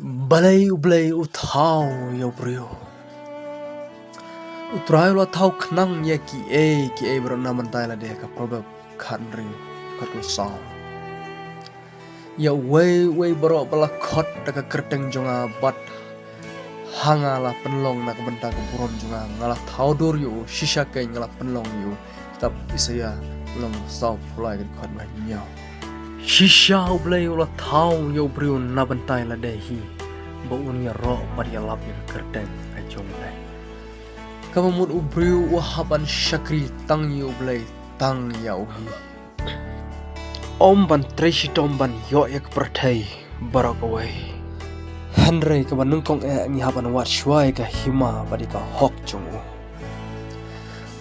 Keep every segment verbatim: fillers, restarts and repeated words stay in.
Balei U Blei u thaw ïa u briew? U Trai u la thaw khnang ïa kiei kiei baroh na bynta lade, ka Proverb khathynriew, khatsaw. Ïa uwei uwei baroh ba la khot da ka kyrteng jong nga bad ha nga la pynlong na ka bynta ka burom jong nga, nga la thaw dur ïa u, shisha keiñ nga la pynlong ïa u. Kitab Isaïah lynnong sawphew lai, ka dkhot ba hynñiew. Shisha U Blei u la thaw ïa u briew na bynta lade hi, ba un ïaroh bad ïalap ïa ka kyrteng ka jong U Blei. Kaba mut u briew u hap ban shakri tang ïa U Blei, tang ïa u hi. Ym ban trei shitom ban ïoh ïa ka pyrthei baroh kawei. Hynrei kaba nyngkong eh ngi hap ban wad shuwa ïa ka hima bad ïa ka hok jong u.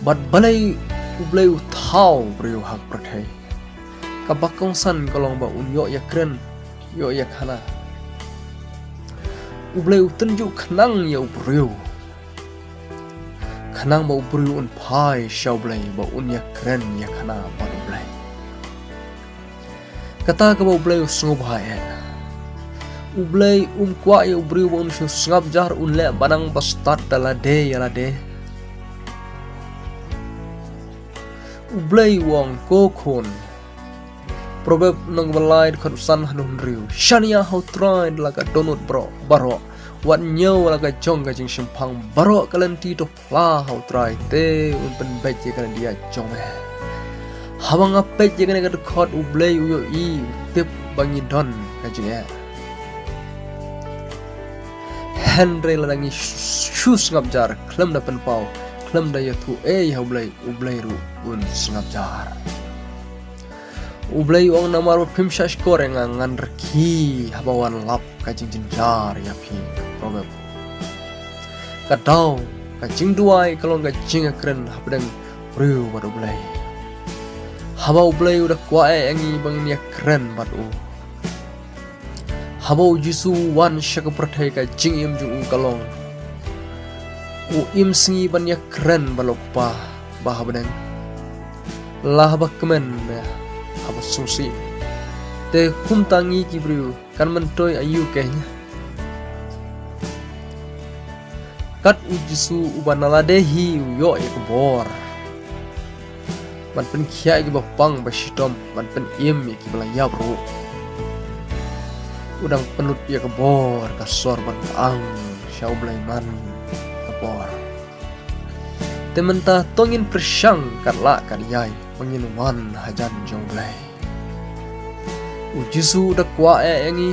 Bad balei U Blei u thaw u briew ha ka pyrthei? Kaba kongsan ka long ba un ïoh ïakren, ïoh ïakhana. U Blei u tynjuh khnang ïa u briew, khnang ba u briew un phai sha U Blei, ba un ïakren ïakhana bad U Blei. Kata kaba U Blei u sngewbha eh. U Blei um kwah ïa u briew ba un shu sngap jar, un leh ba nang ba stad da lade ïa lade. U Blei u ong, ko khun. Proverb lynnong ba lai, dkhot ba san haduh hynriew. Shaniah ha U Trai da la ka dohnud baroh, baroh. Wat ñiew la ka jong ka jingshemphang baroh, ka lynti to phla ha U Trai, te un pynbeit ïa ka lynti jong me. Haba nga peit ïa kane ka dkhot, U Blei u ïohi, u tip ba ngi don ka jingeh. Hynrei lada ngi shu sngap jar, khlem da pynpaw, khlem da ïathuh ei ha U Blei, U Blei ruh un sngap jar. U Blei u ong, namar ba phim shahshkor ïa nga, ngan rkhie haba wan lap ka jingjynjar ïa phi. Proverb. Ka daw, ka jingduwai ka long ka jingïakren hapdeng briew bad U Blei. Haba U Blei u da kwah eh ïa ngi ba ngin ïakren bad u. Haba U Jisu u wan sha ka pyrthei, ka jingim jong u ka long, u im sngi ban ïakren bad U Kpa ba ha bneng. La haba kmen me haba sngewsih. Te kumta ngi ki briew kan myntoi aïu keiñ? Kat U Jisu uba na lade hi u ïoh ïa ka bor ban pynkhiah ïa kiba pang ba shitom, ban pynim ïa kiba la ïap ruh. U dang pynlut ïa ka bor ka sor ban ang sha U Blei man ka por. Te mynta to ngin pyrshang kat lah kat ïai ba ngin wan hajan jong U Blei. U Jisu u da kwah eh ïa ngi,